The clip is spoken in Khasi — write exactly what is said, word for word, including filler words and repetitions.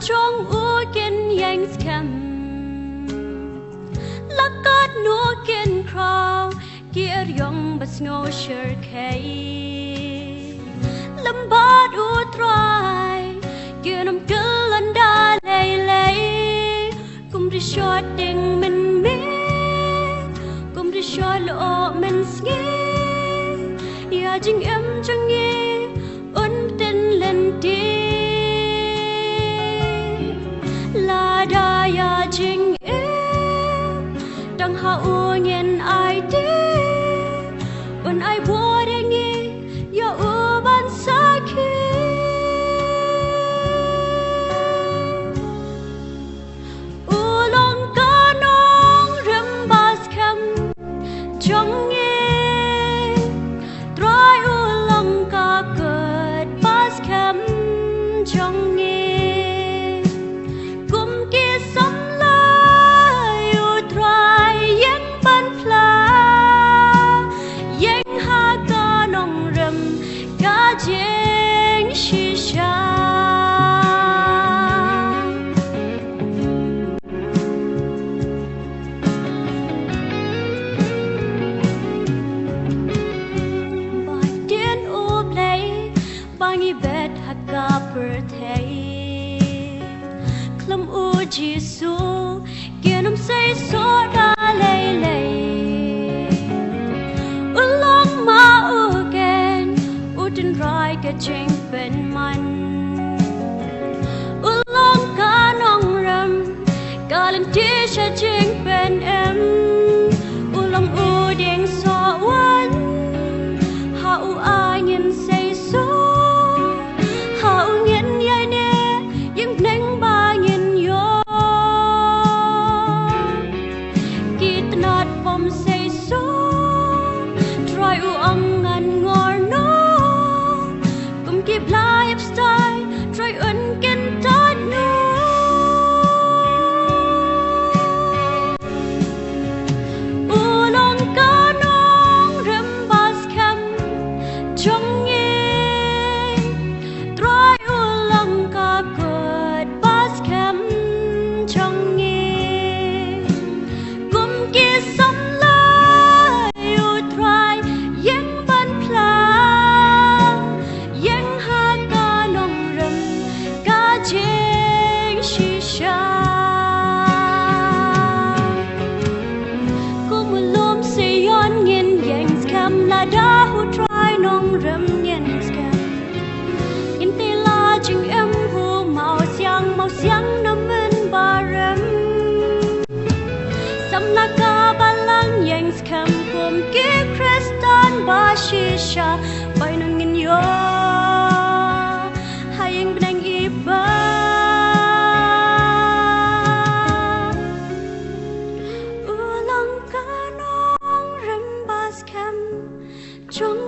jong u kin ïeng skhem. La katno kin khraw ki eriong ba sngew shyrkhei. Lem bad u Trai kin ym kyllon da lei lei. Kum ri shot ding mynmiet, kum ri shot lyoh mynsngi. Ïa jingim jong ngi un pynlynti. Lada ïa jingim dang ha u ngin aiti, un ai buh ïa ngi ïa u ban sakhi. U long ka nongrim ba skhem jong ngi. Trai u long ka kut ba skhem jong ngi. Kum ki samla u Trai ïeng ban phla. Ïeng ha ka nongrim ka jingshisha. Ba dien U Blei ba ngi bet ha ka pyrthei. Khlem u Jisu kin ym sei soh da lei lei. U long ma u keiñ u tynrai ka jingpynman. U long ka nongrim ka lynti sha jingpynim. U long u dieng soh wan ha u ai ngin sei soh. Ha u ngin ïaineh ïing bneng ba ngin ïoh. Ki tnat bym sei soh, Trai u ong ngan ngor noh. Kum ki bla ïap stai, Trai un kyntait noh. U long ka nongrim ba skhem jong ngi. Trai u long ka kut ba skhem jong ngi. Kum ki samla u Trai ïeng ban phla. Ïeng ha ka nongrim ka jingshisha. Kum u lum Sion ngin ïeng skhem lada ha u Trai nongrim ngin skhem. Ngin tei la jingim ha u mawsiang, mawsiang na mynbarim. Samla ka balang ïeng skhem kum ki Khristan ba shisha. Bainong ngin ïoh ha ïing bneng iba. U long ka nongrim ba skhem jong